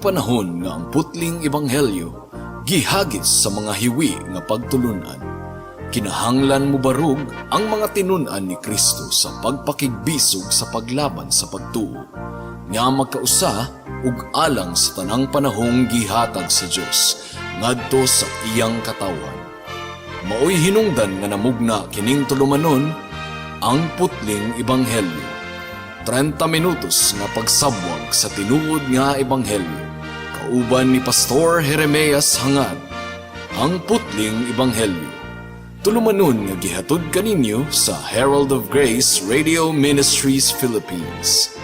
panahon nga ang putling ebanghelyo gihagis sa mga hiwi nga pagtulunan, kinahanglan mobarog ang mga tinun-an ni Kristo sa pagpakigbisog sa paglaban sa pagtuo nga magkausa ug alang sa tanang panahong gihatag sa Dios ngadto sa iyang katawhan. Maoy hinungdan nga namugna kining tulumanon, Ang Putling Ebanghelyo. 30 minutos nga pagsabwag sa tinuod nga ebanghelyo. Kauban ni Pastor Jeremias Hangad. Ang Putling Ebanghelyo. Tulumanon nga gihatod kaninyo sa Herald of Grace Radio Ministries Philippines.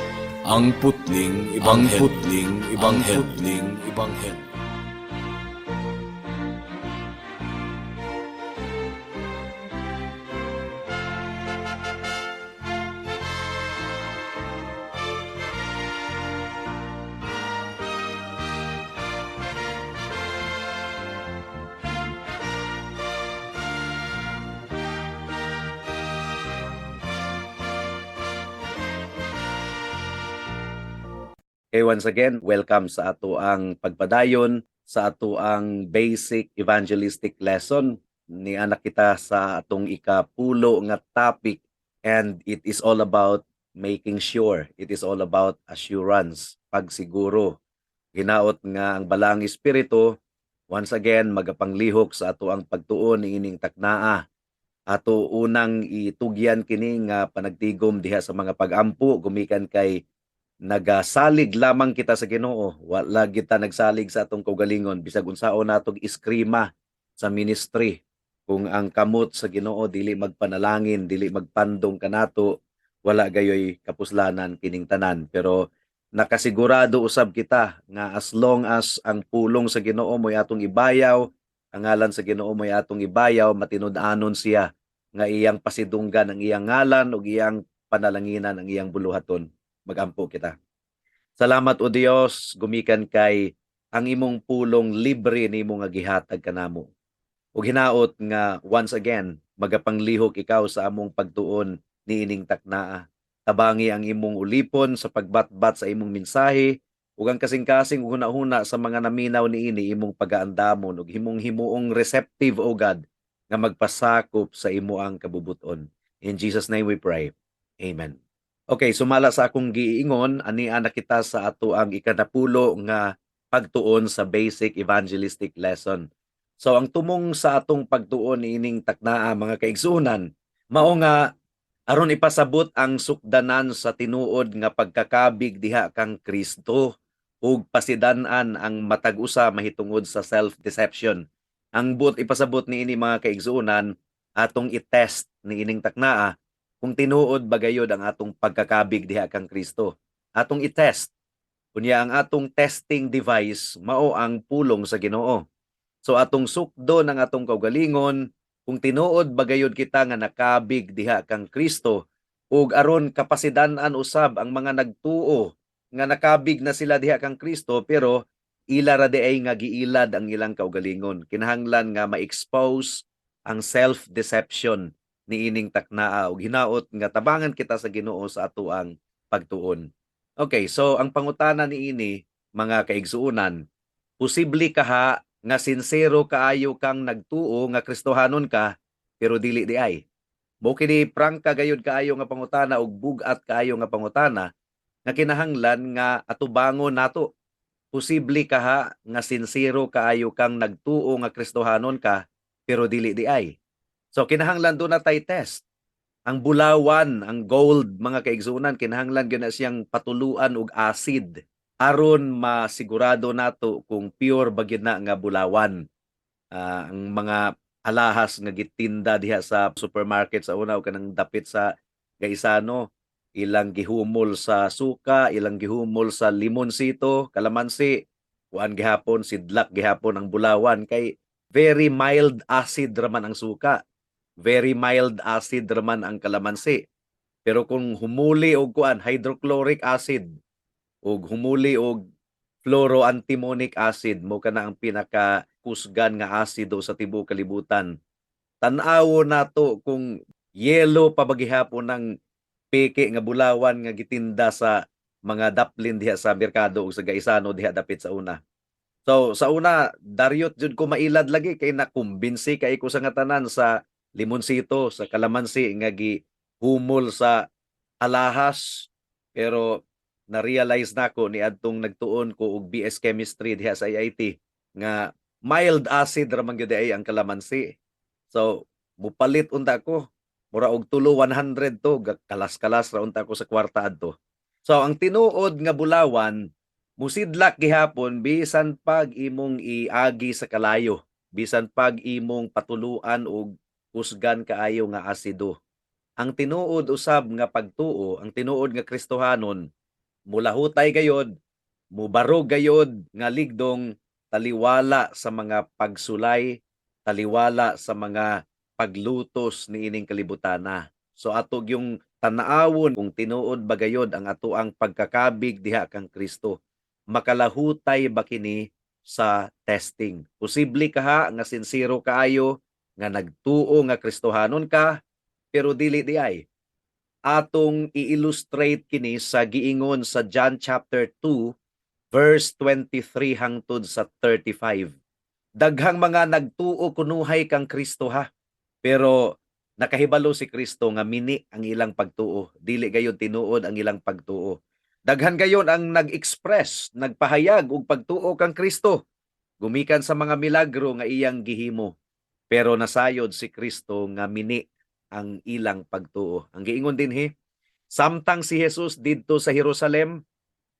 Ang Putling Ebanghelyo. Ang Putling Ebanghelyo. Ang Putling Ebanghelyo. Okay, once again, welcome sa ato ang pagpadayon sa ato ang basic evangelistic lesson. Niana kita sa atong ikapulo nga topic, and it is all about making sure. It is all about assurance, pagsiguro. Ginaot nga ang Balaang Espiritu once again magapanglihok sa ato ang pagtuon niining taknaa. Ato unang itugyan kini nga panagtigom diha sa mga pagampo gumikan kay nagasalig lamang kita sa Ginoo, wala kita nagsalig sa atong kaugalingon. Bisag unsaon natong iskrima sa ministry, kung ang kamot sa Ginoo dili magpanalangin, dili magpandong kanato, wala gayoy kapuslanan kining tanan. Pero nakasigurado usab kita nga as long as ang pulong sa Ginoo mo'y atong ibayaw, ang ngalan sa Ginoo mo'y atong ibayaw, matinud-anon siya nga iyang pasidunggan ang iyang ngalan ug iyang panalanginan ang iyang buluhaton. Magampo kita. Salamat, O Dios, gumikan kay ang imong pulong libre nimo nga gihatag kanamo. Ug hinaot nga once again magapanglihok ikaw sa among pagtuon niining taknaa. Tabangi ang imong ulipon sa pagbatbat sa imong mensahe ug ang kasing-kasing ug hunahuna sa mga naminaw niini imong pagaandamon ug himong himuong receptive, O God, nga magpasakop sa imo ang kabubuton. In Jesus' name we pray. Amen. Okay, sumala sa akong giingon, ania na kita sa ato ang ikanapulo nga pagtuon sa basic evangelistic lesson. So ang tumong sa atong pagtuon niining taknaa, mga kaigsuonan, mao nga aron ipasabot ang sukdanan sa tinuod nga pagkakabig diha kang Kristo ug pasidan-an ang matag usa mahitungod sa self-deception. Ang buot ipasabot niini, mga kaigsuonan, atong i-test niining taknaa kung tinuod ba gayod ang atong pagkakabig diha kang Kristo. Atong i-test. Unya ang atong testing device mao ang pulong sa Ginoo. So atong sukdo ng atong kaugalingon kung tinuod ba gayod kita nga nakabig diha kang Kristo ug aron kapasidan-an usab ang mga nagtuo nga nakabig na sila diha kang Kristo pero ila ra di ay nga giilad ang ilang kaugalingon. Kinahanglan nga ma-expose ang self-deception niining taknaa ug hinaot nga tabangan kita sa Ginoo sa ato ang pagtuon. Okay, so ang pangutana niini, mga kaigsuonan, posible kaha nga sinsero kaayo kang nagtuo nga Kristohanon ka pero dili di ay? Mo kini prangka gayud kaayo nga pangutana ug bug-at kaayo nga pangutana nga kinahanglan nga atubangon nato. Posible kaha nga sinsero kaayo kang nagtuo nga Kristohanon ka pero dili di ay? So kinahanglan duna tay test. Ang bulawan, ang gold, mga kaigsuonan, kinahanglan gyud na siyang patuluan og acid aron masigurado nato kung pure ba gyud na nga bulawan. Ang mga alahas nga gitinda diha sa supermarket sa una o kanang dapit sa Gaisano, ilang gihumol sa suka, ilang gihumol sa limonsito, kalamansi, kuan gihapon, sidlak gihapon ang bulawan kay very mild acid raman ang suka. Very mild acid raman ang kalamansi. Pero kung humuli og kuan, hydrochloric acid, ug humuli og fluoroantimonic acid, mo kana ang pinaka kusgan nga asido sa tibuok kalibutan. Tan-awo nato kung yellow pa ba gihapon ng peke nga bulawan nga gitinda sa Mga daplin diha sa merkado ug sa Gaisano diha dapit sa una. So sa una, daryot jud ko mailad lagi kay nakumbinsi kay ko sa nga tanan sa limonsito, sa kalamansi nga gi humol sa alahas, pero na-realize nako ni adtong nagtuon ko og BS Chemistry diha sa IIT nga mild acid ra man gyud ay ang kalamansi. So mupalit unta ko, mura og tulo 100 to, kalas-kalas ra unta ko sa kwarta adto. So ang tinuod nga bulawan musidlak gihapon bisan pag imong iagi sa kalayo, bisan pag imong patuluan og kusgan kaayo nga asido. Ang tinuod usab nga pagtuo, ang tinuod nga Kristohanon, mulahutay gayod, mubarog gayod nga ligdong taliwala sa mga pagsulay, taliwala sa mga paglutos niining kalibutana. So ato yung tanaawon kung tinuod ba gayod ang atoang pagkakabig diha kang Kristo. Makalahutay ba kini sa testing? Posible kaha nga sinsero kaayo nga nagtuo nga Kristohanon ka, pero dili di ay. Atong i-illustrate kini sa giingon sa John chapter 2 verse 23 hangtod sa 35. Daghang mga nagtuo kunuhay kang Kristo ha. Pero nakahibalo si Kristo nga mini ang ilang pagtuo, dili gayud tinuod ang ilang pagtuo. Daghan gayon ang nag-express, nagpahayag og pagtuo kang Kristo gumikan sa mga milagro nga iyang gihimo. Pero nasayod si Kristo nga mini ang ilang pagtuo. Ang giingon dinhi, samtang si Jesus didto sa Jerusalem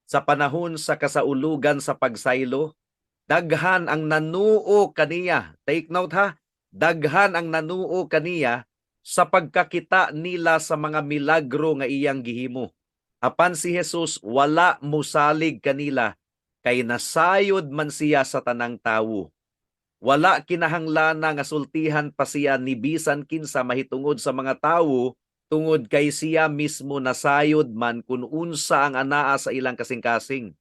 sa panahon sa kasaulugan sa pagsaylo, daghan ang nanuo kaniya. Take note ha, daghan ang nanuo kaniya sa pagkakita nila sa mga milagro nga iyang gihimo. Apan si Jesus wala musalig kanila kay nasayod man siya sa tanang tawo. Wala kinahanglana nga sultihan pa siya ni bisan kinsa mahitungod sa mga tawo tungod kay siya mismo nasayod man kung unsa ang anaa sa ilang kasing-kasing.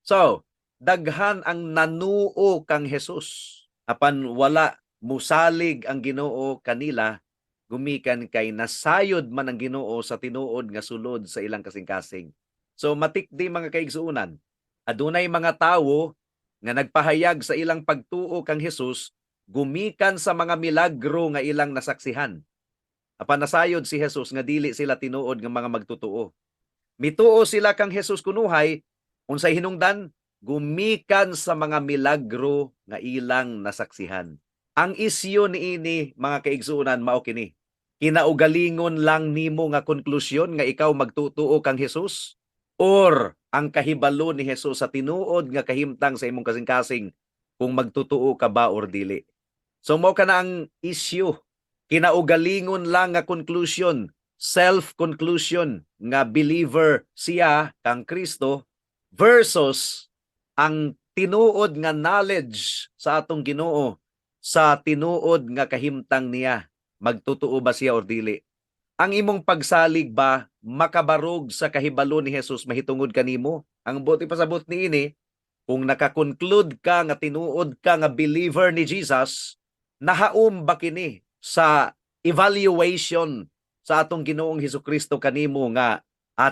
So, daghan ang nanuo kang Jesus. Apan wala musalig ang Ginoo kanila gumikan kay nasayod man ang Ginoo sa tinuod nga sulod sa ilang kasing-kasing. So matikdi, mga kaigsuonan, adunay mga tawo nga nagpahayag sa ilang pagtuo kang Jesus gumikan sa mga milagro nga ilang nasaksihan. Apan nasayod si Jesus nga dili sila tinuod nga mga magtutuo. Mituo sila kang Jesus kunuhay, unsay hinungdan? Gumikan sa mga milagro nga ilang nasaksihan. Ang isyu niini, mga kaigsuonan, mao kini. Kinaugalingon lang nimo nga konklusyon nga ikaw magtutuo kang Jesus or ang kahibalo ni Jesus sa tinuod nga kahimtang sa imong kasing-kasing kung magtutuo ka ba or dili? So mao kana ang issue. Kinaugalingon lang nga conclusion, self-conclusion nga believer siya kang Kristo versus ang tinuod nga knowledge sa atong Ginoo sa tinuod nga kahimtang niya. Magtutuo ba siya or dili? Ang imong pagsalig ba makabarog sa kahibalo ni Jesus mahitungod kanimo? Ang buot ipasabot niini, kung nakakonclude ka nga tinuod ka nga believer ni Jesus, nahaom ba kini sa evaluation sa atong Ginoong Hesukristo kanimo nga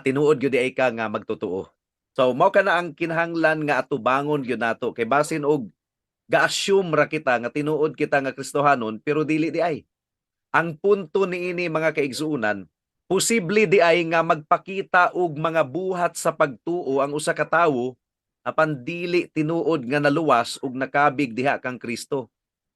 tinuod gyud ay ka nga magtotoo? So mao kana ang kinahanglan nga atubangon gyud nato kay basin og ga-assume ra kita nga tinuod kita nga Kristohanon, pero dili di ay. Ang punto niini, mga kaigsuonan, posible di ay nga magpakita og mga buhat sa pagtuo ang usa ka tawo apan dili tinuod nga naluwas ug nakabig diha kang Kristo.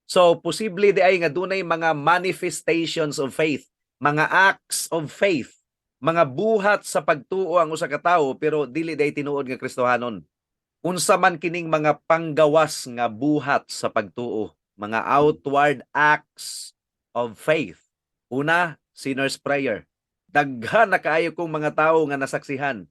So posible di ay nga dunay mga manifestations of faith, mga acts of faith, mga buhat sa pagtuo ang usa ka tawo pero dili di ay tinuod nga Kristohanon. Unsa man kining mga panggawas nga buhat sa pagtuo, mga outward acts of faith? Una, sinner's prayer. Daghan na kaayo kong mga tawo nga nasaksihan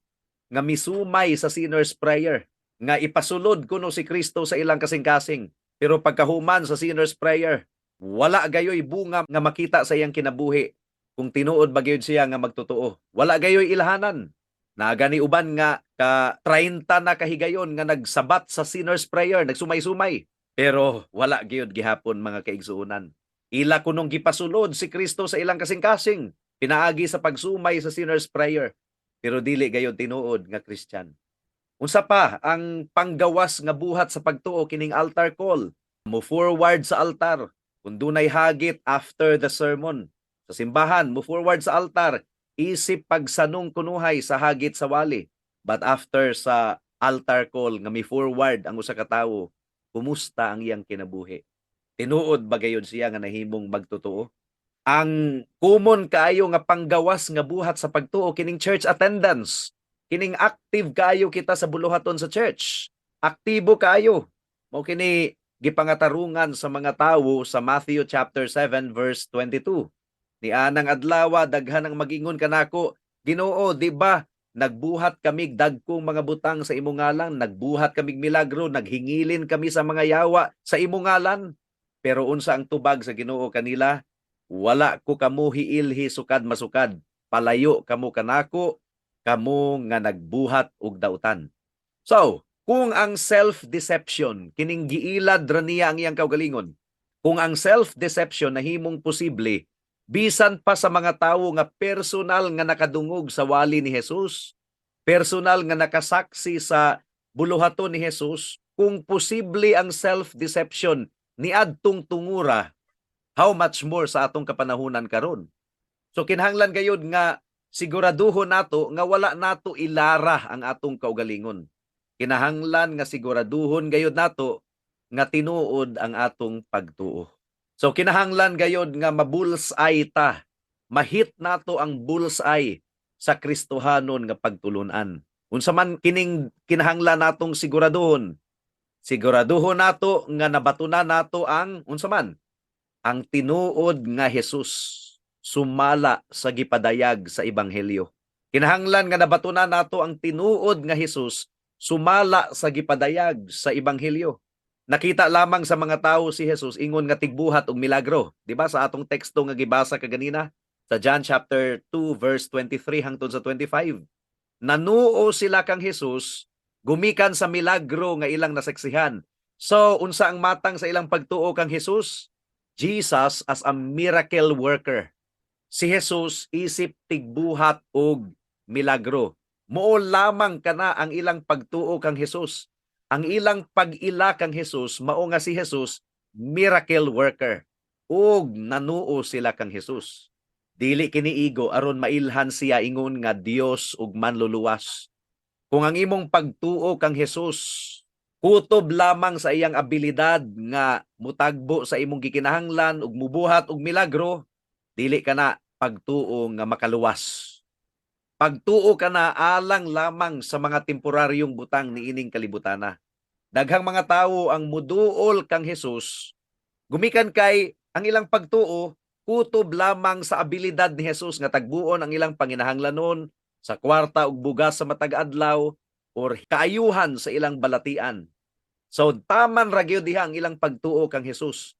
nga misumay sa sinner's prayer, nga ipasulod kuno si Kristo sa ilang kasing-kasing. Pero pagkahuman sa sinner's prayer, wala gayoy bunga nga makita sa iyang kinabuhi kung tinuod ba gyud siya nga magtotoo. Wala gayoy ilhanan. Nagani uban nga ka 30 na kahigayon nga nagsabat sa sinner's prayer, nagsumay-sumay. Pero wala gyud gihapon, mga kaigsuonan. Ila kunong gipasulod si Kristo sa ilang kasing-kasing, pinaagi sa pagsumay sa sinner's prayer. pero dili gayud tinuod nga Christian. Unsa pa ang panggawas nga buhat sa pagtuo? Kining altar call. Mo forward sa altar kung dunay hagit after the sermon sa simbahan, mo forward sa altar isip pagsanong kunuhay sa hagit sa wali. But after sa altar call nga mi forward ang usa ka tawo, kumusta ang iyang kinabuhi? Tinuod ba gayud siya nga nahimong magtotoo? Ang common kaayo nga panggawas nga buhat sa pagtuo, kining church attendance. Kining active kaayo kita sa buluhaton sa church. Aktibo kaayo. Mao kini gipangatarungan sa mga tawo sa Matthew chapter 7 verse 22. Ni anang adlawa, daghan ang magingon kanako, "Ginoo, di ba nagbuhat kamig dagkong mga butang sa imong ngalan, nagbuhat kamig milagro, naghingilin kami sa mga yawa sa imong ngalan?" Pero unsa ang tubag sa Ginoo kanila? "Wala ko kamo hiilhi sukad masukad. Palayo kamo kanako, kamo nga nagbuhat og dautan." So, kung ang self-deception, kining giilad ra niya ang iyang kaugalingon, kung ang self-deception nahimong posible, bisan pa sa mga tawo nga personal nga nakadungog sa wali ni Jesus, personal nga nakasaksi sa buluhaton ni Jesus, kung posible ang self-deception niadtong tungura, how much more sa atong kapanahunan karon? So kinahanglan gayud nga siguraduhon nato nga wala nato ilara ang atong kaugalingon. Kinahanglan nga siguraduhon gayud nato nga tinuod ang atong pagtuo. So kinahanglan gayud nga mabullseye ta, mahit nato ang bullseye sa Kristohanon nga pagtulunan. Unsa man kining kinahanglan natong siguraduhon? Siguraduhon nato nga nabatunan nato ang unsa man? Ang tinuod nga Jesus sumala sa gipadayag sa ebanghelyo. Kinahanglan nga nabatunan nato ang tinuod nga Jesus sumala sa gipadayag sa ebanghelyo. Nakita lamang sa mga tao si Jesus ingon nga tigbuhat og milagro, di ba, sa atong teksto nga gibasa kaganina sa John chapter 2 verse 23 hangtod sa 25? Nanuo sila kang Jesus gumikan sa milagro nga ilang nasaksihan. So unsa ang matang sa ilang pagtuo kang Jesus? Jesus as a miracle worker. Si Jesus isip tigbuhat og milagro. Muo lamang kana ang ilang pagtuo kang Jesus. Ang ilang pag-ila kang Jesus mao nga si Jesus miracle worker. Ug nanuo sila kang Jesus. Dili kini igo aron mailhan siya ingon nga Dios ug manluluwas. Kung ang imong pagtuo kang Jesus kutob lamang sa iyang abilidad nga mutagbo sa imong gikinahanglan ug mubuhat og milagro, dili ka na pagtuo nga makaluwas. Pagtuo ka na alang lamang sa mga temporaryong butang niining kalibutana. Daghang mga tawo ang muduol kang Jesus gumikan kay ang ilang pagtuo kutob lamang sa abilidad ni Jesus nga tagbuon ang ilang panginahanglanon sa kwarta ug bugas sa matag adlaw or kaayuhan sa ilang balatian. So taman ra gyud diha ang ilang pagtuo kang Jesus.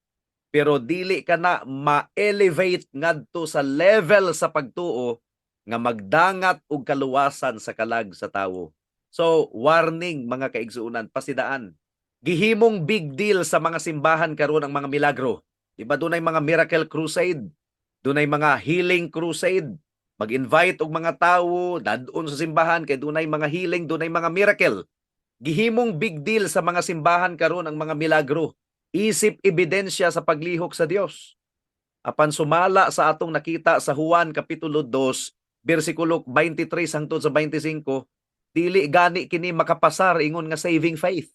Pero dili ka na ma-elevate ngadto sa level sa pagtuo nga magdangat og kaluwasan sa kalag sa tawo. So warning, mga kaigsuonan, pasidaan. Gihimong big deal sa mga simbahan karon ang mga milagro. Di ba dunay mga miracle crusade? Dunay mga healing crusade. Mag-invite og mga tawo dadon sa simbahan kay dunay mga healing, dunay mga miracle. Gihimong big deal sa mga simbahan karon ang mga milagro isip ebidensya sa paglihok sa Dios. Apan sumala sa atong nakita sa Juan kapitulo 2 bersikulo 23 hangtod sa 25, dili gani kini makapasar ingon nga saving faith.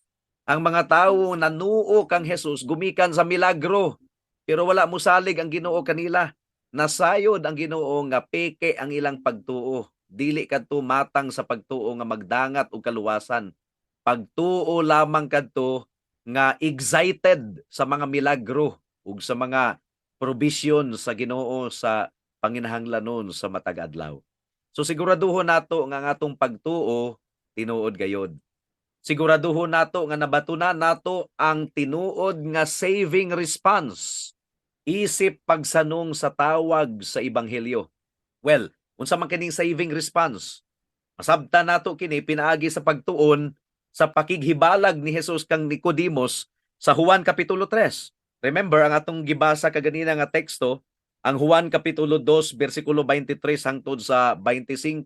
Ang mga tawo nanuo kang Jesus gumikan sa milagro, pero wala mosalig ang Ginoo kanila. Nasayod ang Ginoo nga peke ang ilang pagtuo. Dili kadto matang sa pagtuo nga magdangat og kaluwasan. Pagtuo lamang kadto nga excited sa mga milagro ug sa mga provision sa Ginoo sa panginahanglanon sa matag adlaw. So siguraduhon nato nga ang atong pagtuo tinuod gayod. Siguraduhon nato nga nabatunan nato ang tinuod nga saving response isip pagsanong sa tawag sa ebanghelyo. Well, unsa man kining saving response? Masabtan nato kini pinaagi sa pagtuon sa pakighibalag ni Jesus kang Nicodemos sa Juan kapitulo 3. Remember ang atong gibasa kaganina nga teksto, ang Juan kapitulo 2 bersikulo 23 hangtod sa 25,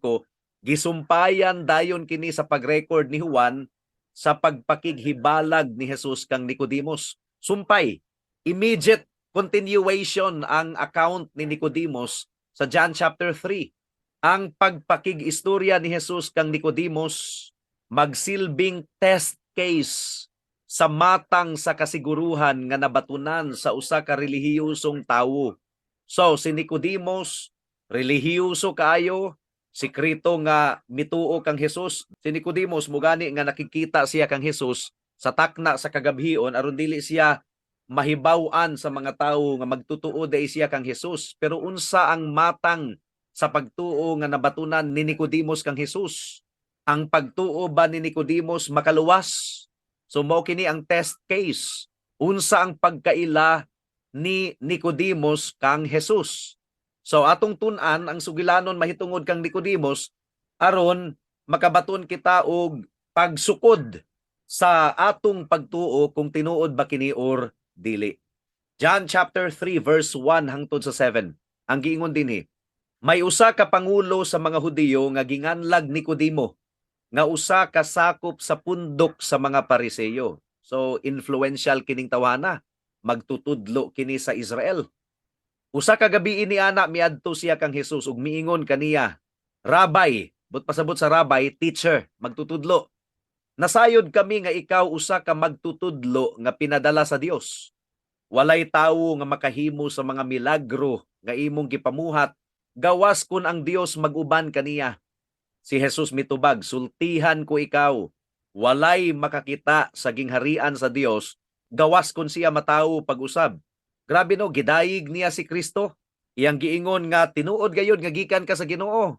Gisumpayan dayon kini sa pag-record ni Juan sa pagpakighibalag ni Jesus kang Nicodemus. Sumpay, immediate continuation ang account ni Nicodemus sa John chapter 3. Ang pagpakig-istorya ni Jesus kang Nicodemus magsilbing test case sa matang sa kasiguruhan nga nabatunan sa usa ka relihiyosong tawo. So si Nicodemus, relihiyoso kaayo, sikreto nga mituo kang Jesus. Si Nicodemus mugani nga nakikita siya kang Jesus sa takna sa kagabhion aron dili siya mahibaw-an sa mga tawo nga magtutuo dai siya kang Jesus. Pero unsa ang matang sa pagtuo nga nabatunan ni Nicodemus kang Jesus? Ang pagtuo ba ni Nicodemus makaluwas? So mao kini ang test case. Unsa ang pagkaila ni Nicodemus kang Jesus? So atong tun-an ang sugilanon mahitungod kang Nicodemus aron makabaton kita og pagsukod sa atong pagtuo kung tinuod ba kini or dili. John chapter 3 verse 1 hangtod sa 7. Ang giingon dinhi, may usa ka pangulo sa mga Hudiyo nga ginganlag Nicodemo, nga usa ka sakop sa pundok sa mga Pariseyo. So influential kining tawana, magtutudlo kini sa Israel. Usa ka gabi ni ana, miadto siya kang Jesus ug miingon kaniya, "Rabbi," but pasabot sa rabbi, teacher, magtutudlo. "Nasayod kami nga ikaw usa ka magtutudlo nga pinadala sa Dios. Walay tawo nga makahimo sa mga milagro nga imong gipamuhat gawas kun ang Dios mag-uban kaniya." Si Jesus mitubag, "Sultihan ko ikaw, walay makakita sa gingharian sa Dios gawas kun siya matawo pag-usab." Grabe no, gidayig niya si Kristo. Iyang giingon nga tinuod gayud nga gikan ka sa Ginoo.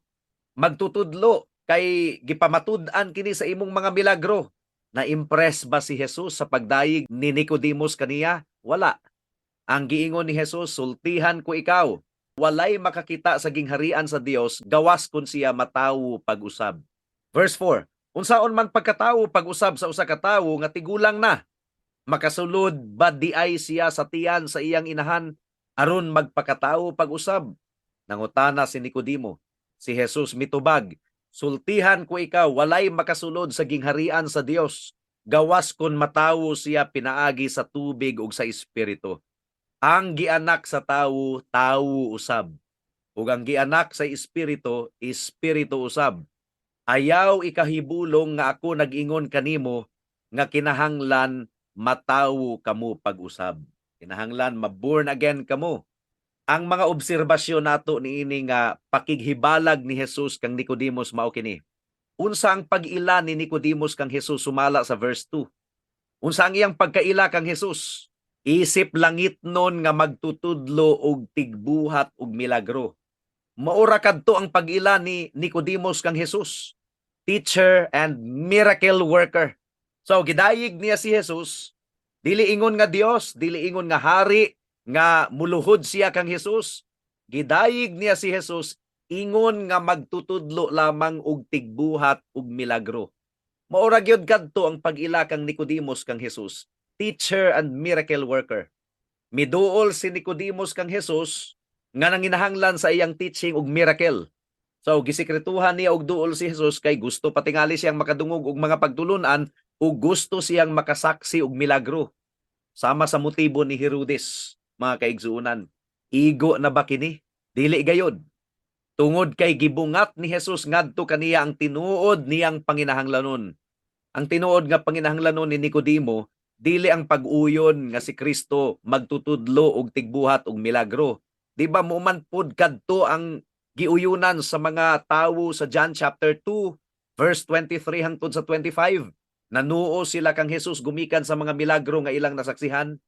Magtutudlo kay gipamatud-an kini sa imong mga milagro. Na-impress ba si Jesus sa pagdayig ni Nicodemus kaniya? Wala. Ang giingon ni Jesus, "Sultihan ko ikaw, walay makakita sa gingharian sa Dios gawas kun siya matawo pag-usab." Verse 4. "Unsaon man pagkatawo pag-usab sa usa ka tawo nga tigulang na? Makasulod ba diay siya sa tiyan sa iyang inahan aron magpakatawo pag-usab?" Nangutana si Nicodemo. Si Jesus mitubag, "Sultihan ko ikaw, walay makasulod sa gingharian sa Dios gawas kun matawo siya pinaagi sa tubig ug sa espiritu. Ang gianak sa tawo, tawo usab. Ug ang gianak sa espiritu, espiritu usab. Ayaw ikahibulong nga ako nag-ingon kanimo nga kinahanglan matawo kamo pag-usab." Kinahanglan ma-born again kamo. Ang mga obserbasyon nato niini nga pakighibalag ni Jesus kang Nicodemus mao kini. Unsa ang pag-ila ni Nicodemus kang Jesus sumala sa verse 2? Unsa ang iyang pagkaila kang Jesus? Isip langitnon nga magtutudlo og tigbuhat og milagro. Maura kadto ang pag-ila ni Nicodemus kang Jesus. Teacher and miracle worker. So gidayig niya si Jesus, dili ingon nga Dios, dili ingon nga hari nga muluhod siya kang Jesus. Gidayig niya si Jesus ingon nga magtutudlo lamang og tigbuhat og milagro. Maura gyud kadto ang pag-ila kang Nicodemus kang Jesus, teacher and miracle worker. Miduol si Nicodemus kang Jesus nga nanginahanglan sa iyang teaching og miracle. So gisikretuhan niya og duol si Jesus kay gusto patingali siyang makadungog og mga pagtulunan ug gusto siyang makasaksi og milagro. Sama sa motibo ni Herodes, mga kaigsuonan. Igo na ba kini? Dili gayod. Tungod kay gibungat ni Jesus ngadto kaniya ang tinuod niyang panginahanglanon. Ang tinuod nga panginahanglanon ni Nicodemo dili ang pag-uyon nga si Kristo magtutudlo og tigbuhat og milagro. Di ba mo man pud kadto ang giuyunan sa mga tawo sa John chapter 2 verse 23 hangtod sa 25? Nanuo sila kang Jesus gumikan sa mga milagro nga ilang nasaksihan,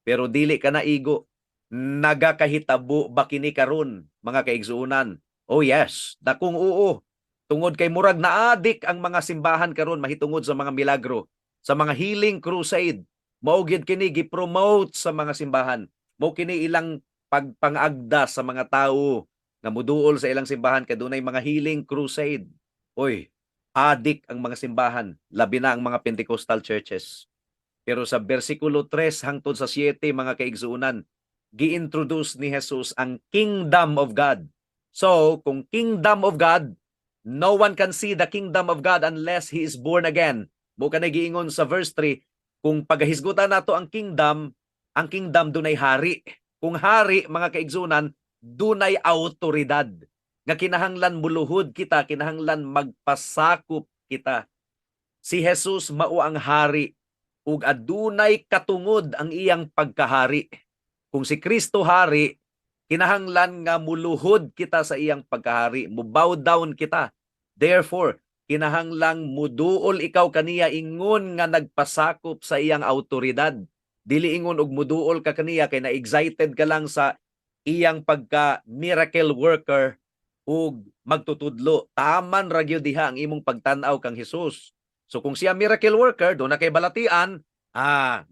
pero dili ka na igo. Nagakahitabo ba kini karon, mga kaigsuonan? Oh yes, dakong oo. Tungod kay murag naadik ang mga simbahan karon mahitungod sa mga milagro, sa mga healing crusade. Mao gyud kini gi-promote sa mga simbahan. Mao kini ilang pagpangagda sa mga tawo nga muduol sa ilang simbahan kay dunay mga healing crusade. Oy, adik ang mga simbahan, labi na ang mga Pentecostal churches. Pero sa bersikulo 3 hangtod sa 7, mga kaigsuonan, gi-introduce ni Jesus ang kingdom of God. So, kung kingdom of God, No one can see the kingdom of God unless he is born again. Mao kanay giingon sa verse 3, kung pagahisgutan nato ang kingdom dunay hari. Kung hari, mga kaigsunan, dunay autoridad. Nga kinahanglan muluhod kita, kinahanglan magpasakop kita. Si Jesus mao ang hari ug adunay katungod ang iyang pagkahari. Kung si Kristo hari, kinahanglan nga muluhod kita sa iyang pagkahari, mo bow down kita. Therefore, kinahanglang muduol ikaw kaniya ingon nga nagpasakop sa iyang autoridad. Dili ingon og muduol ka kaniya kay na-excited ka lang sa iyang pagka miracle worker ug magtutudlo. Taman ra gyud diha ang imong pagtan-aw kang Jesus. So kung siya miracle worker, duna kay balatian,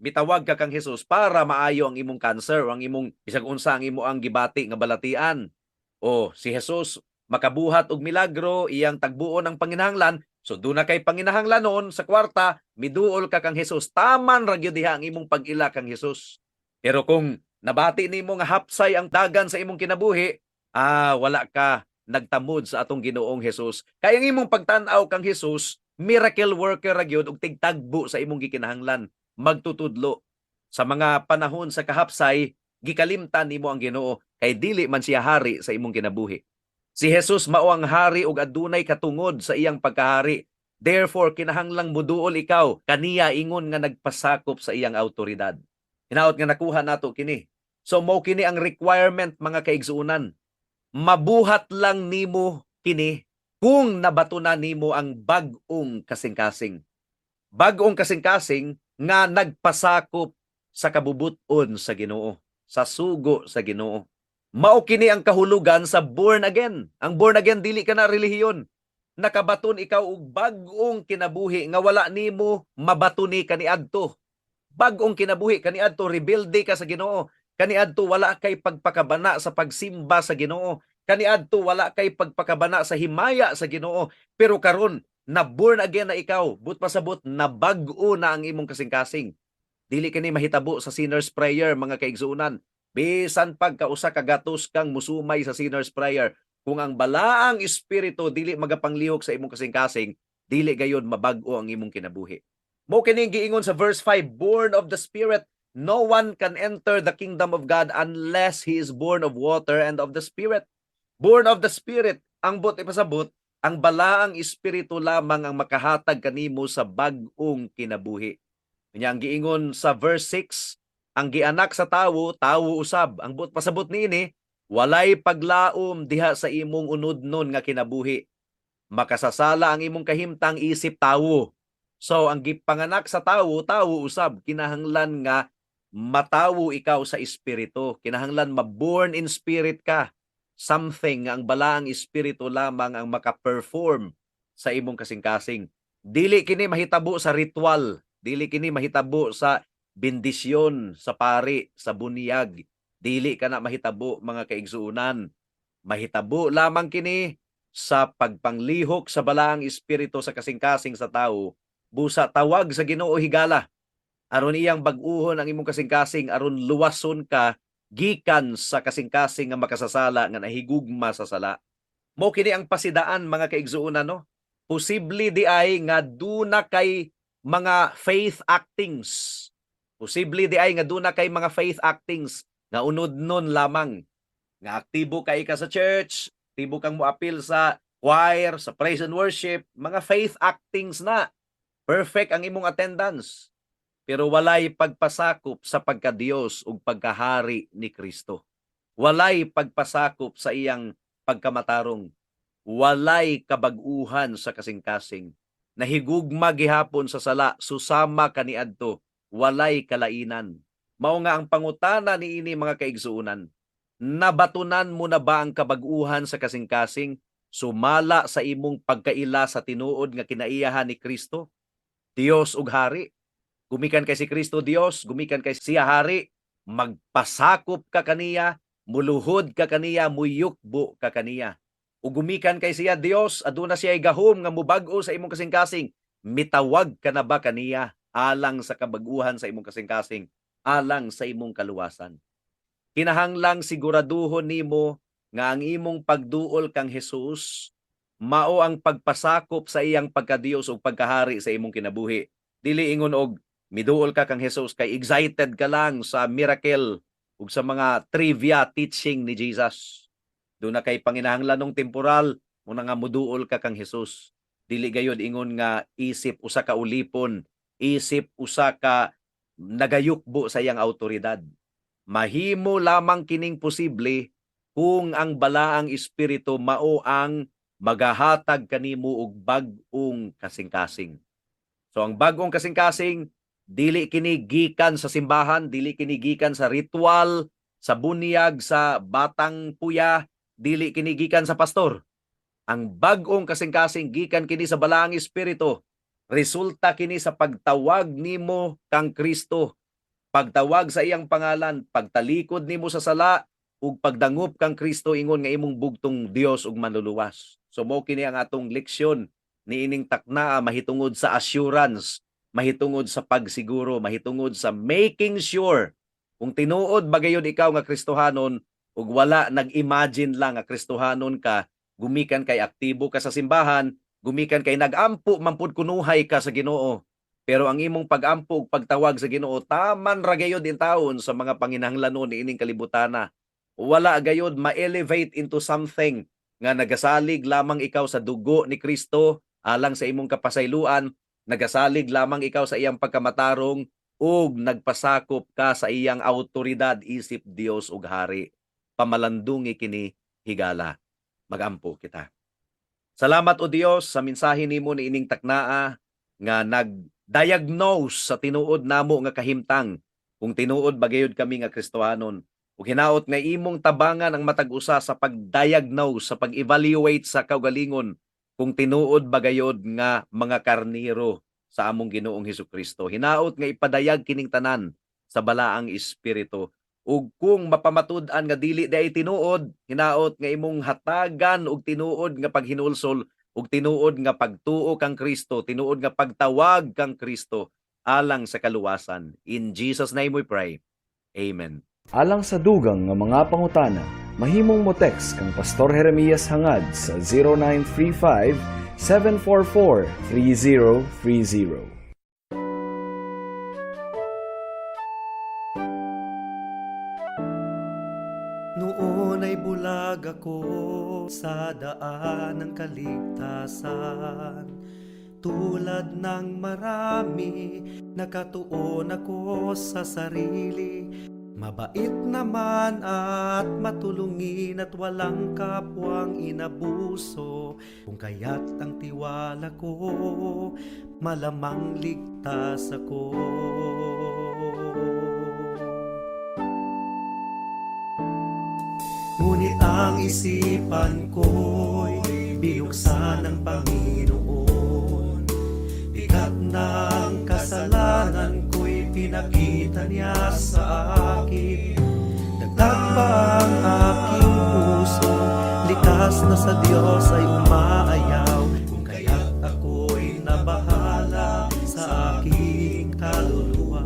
mitawag ka kang Jesus para maayo ang imong cancer o ang imong bisag unsa ang imo ang gibati nga balatian. O si Jesus makabuhat og milagro, iyang tagbuon ang panginahanglan, so duna kay panginahanglanon sa kwarta, miduol ka kang Jesus. Taman ra gyud diha ang imong pag-ila kang Jesus. Pero kung nabati nimo nga hapsay ang dagan sa imong kinabuhi, wala ka nagtamod sa atong Ginoong Jesus. Kay ang imong pagtan-aw kang Jesus, miracle worker ra gyud ug tigtagbo sa imong gikinahanglan, magtutudlo. Sa mga panahon sa kahapsay, gikalimtan nimo ang Ginoo kay dili man siya hari sa imong kinabuhi. Si Jesus mao ang hari ug adunay katungod sa iyang pagkahari. Therefore, kinahanglang muduol ikaw kaniya ingon nga nagpasakop sa iyang autoridad. Hinaot nga nakuha nato kini. So mao kini ang requirement, mga kaigsuonan. Mabuhat lang nimo kini kung nabatunan nimo ang bag-ong kasing-kasing. Bag-ong kasing-kasing nga nagpasakop sa kabubut-on sa Ginoo, sa sugo sa Ginoo. Mao kini ang kahulugan sa born again. Ang born again, dili ka na relihiyon. Nakabaton ikaw og bag-ong kinabuhi nga wala nimo mabaton ni kaniadto. Bag-ong kinabuhi kaniadto, rebelde ka sa Ginoo. Kaniadto wala kay pagpakabana sa pagsimba sa Ginoo. Kaniadto wala kay pagpakabana sa himaya sa Ginoo. Pero karon na born again na ikaw, but pasabot nabag-o na ang imong kasing-kasing. Dili kini mahitabo sa sinner's prayer, mga kaigsuonan. Bisan pagkausa ka gatos kang musumay sa sinner's prayer, kung ang Balaang Espiritu dili magapanglihok sa imong kasing-kasing, dili gayon mabag-o ang imong kinabuhi. Mao kini giingon sa verse 5, born of the Spirit, no one can enter the kingdom of God unless he is born of water and of the Spirit. Born of the Spirit, ang buot ipasabot, ang Balaang Espiritu lamang ang makahatag kanimo sa bag-ong kinabuhi. Nya ang giingon sa verse 6, ang gianak sa tawo, tawo usab. Ang buot pasabot niini, walay paglaom diha sa imong unodnon nga kinabuhi. Makasasala ang imong kahimtang isip tawo. So ang gipanganak sa tawo, tawo usab. Kinahanglan nga matawo ikaw sa espiritu. Kinahanglan ma-born in spirit ka. Something nga ang Balaang Espiritu lamang ang maka-perform sa imong kasing-kasing. Dili kini mahitabo sa ritual. Dili kini mahitabo sa bendisyon sa pari, sa bunyag. Dili ka na mahitabo, mga kaigsuonan. Mahitabo lamang kini sa pagpanglihok sa Balaang Espiritu sa kasing-kasing sa tao. Busa tawag sa Ginoo higala aron iyang bag-uhon ang imong kasing-kasing, aron luwason ka gikan sa kasing-kasing nga makasasala nga nahigugma sa sala. Mao kini ang pasidaan, mga kaigsuonan, no. Posible di ay nga duna kay mga faith actings. Posible di ay nga duna kay mga faith actings nga unod nun lamang. Nga aktibo kay ka sa church, aktibo kang moapil sa choir, sa praise and worship, mga faith actings na. Perfect ang imong attendance. Pero walay pagpasakop sa pagkadiyos ug pagkahari ni Kristo. Walay pagpasakop sa iyang pagkamatarong. Walay kabag-uhan sa kasing-kasing. Nahigugma gihapon sa sala, susama kaniadto, walay kalainan. Mao nga ang pangutana niini, mga kaigsuonan, nabatunan mo na ba ang kabag-uhan sa kasing-kasing sumala sa imong pagkaila sa tinuod nga kinaiyahan ni Kristo, Dios ug Hari? Gumikan kay si Kristo Dios, gumikan kay siya Hari, magpasakop ka kaniya, muluhod ka kaniya, muyukbo ka kaniya. Ug gumikan kay siya Dios, aduna siya gahom nga mubag-o sa imong kasing-kasing, mitawag ka na ba kaniya alang sa kabag-uhan sa imong kasing-kasing, alang sa imong kaluwasan? Kinahanglang siguraduhon nimo nga ang imong pagduol kang Jesus Mao ang pagpasakop sa iyang pagkadiyos ug pagkahari sa imong kinabuhi. Dili ingon og miduol ka kang Jesus kay excited ka lang sa miracle ug sa mga trivia teaching ni Jesus. Duna kay panginahanglanong temporal mao na nga muduol ka kang Jesus. Dili gayod ingon nga isip usa ka ulipon, isip usa ka nagayukbo sa iyang autoridad. Mahimo lamang kining posible kung ang Balaang Espiritu mao ang magahatag kanimo og bag-ong kasing-kasing. So ang bag-ong kasing-kasing, dili kini gikan sa simbahan, dili kini gikan sa ritual, sa bunyag, sa batang puya, dili kini gikan sa pastor. Ang bag-ong kasing-kasing, gikan kini sa Balaang Espiritu. Resulta kini sa pagtawag nimo kang Kristo. Pagtawag sa iyang pangalan, pagtalikod nimo sa sala ug pagdangop kang Kristo ingon nga imong bugtong Dios ug Manluluwas. So mao kini ang atong leksyon niining taknaa mahitungod sa assurance, mahitungod sa pagsiguro, mahitungod sa making sure kung tinuod ba gayud ikaw nga Kristohanon ug wala nag-imagine lang nga Kristohanon ka, gumikan kay aktibo ka sa simbahan, gumikan kay nag-ampo man pud kunuhay ka sa Ginoo. Pero ang imong pag-ampo ug pagtawag sa Ginoo, taman ra gayud intawon sa mga panginahanglanon niining kalibutana. Wala gayud ma-elevate into something nga nagasalig lamang ikaw sa dugo ni Kristo alang sa imong kapasayloan, nagasalig lamang ikaw sa iyang pagkamatarong ug nagpasakop ka sa iyang autoridad isip Dios ug hari. Pamalandungi kini, higala. Magampo kita. Salamat, O Dios, sa mensahe nimo niining taknaa nga nag-diagnose sa tinuod namo nga kahimtang kung tinuod ba gayud kami nga Kristohanon. Ug hinaot nga imong tabangan ang matag usa sa pag-diagnose, sa pag-evaluate sa kaugalingon kung tinuod ba gayod nga mga karniro sa among Ginoong Hesukristo. Hinaot nga ipadayag kining tanan sa Balaang Espiritu. Ug kung mapamatud-an nga dili diay tinuod, hinaot nga imong hatagan og tinuod nga paghinulsol ug tinuod nga pagtuo kang Kristo, tinuod nga pagtawag kang Kristo alang sa kaluwasan. In Jesus' name we pray. Amen. Alang sa dugang nga mga pangutana, mahimong mo text kang Pastor Jeremias Hangad sa 0935 744 3030. Noon ay bulag ako sa daan ng kaligtasan. Tulad ng marami, nakatuon ako sa sarili. Mabait naman at matulungin at walang kapwang inabuso. Kung kaya't ang tiwala ko, malamang ligtas ako. Ngunit ang isipan ko'y binuksan ng Panginoon. Bigat ng kasalanan ko'y pinakita niya sa akin. Dagdag pa ang aking puso, likas na sa Diyos ay umaayaw. Kung kaya't ako'y nabahala sa aking kaluluwa.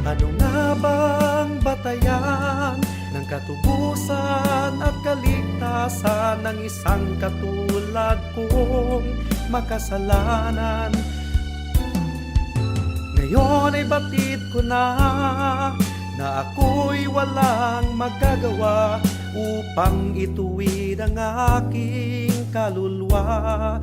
Ano nga bang batayan ng katubusan at kaligtasan ng isang katulad kong makasalanan? Ngayon ay batid ko na na ako'y walang magagawa upang ituwid ang aking kaluluwa.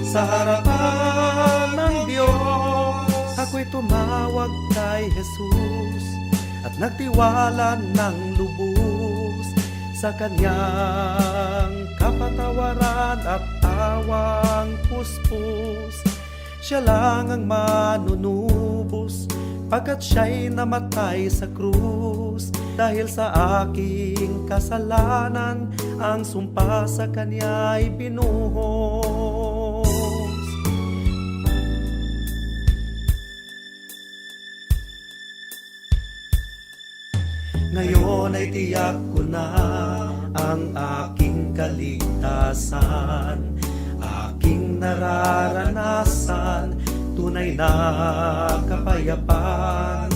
Sa harapan ng Diyos, ako'y tumawag kay Jesus at nagtiwala ng lubos sa kanyang kapatawaran at awang puspos. Siya lang ang manunubos pagkat siya'y namatay sa krus. Dahil sa aking kasalanan, ang sumpa sa kanya'y binuhos. Ngayon ay tiyak ko na ang aking kaligtasan, aking nararanasan, tunay na kapayapaan.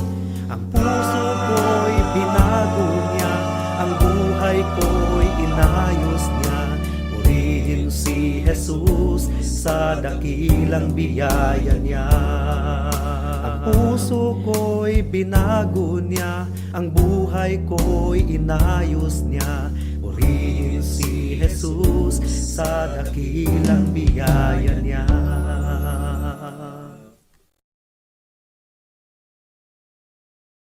Ang puso ko'y binago niya, ang buhay ko'y Jesus sa dakilang biyaya niya. Ang puso ko'y binago niya, ang buhay ko'y inayos niya. Purihin si Jesus sa dakilang biyaya niya.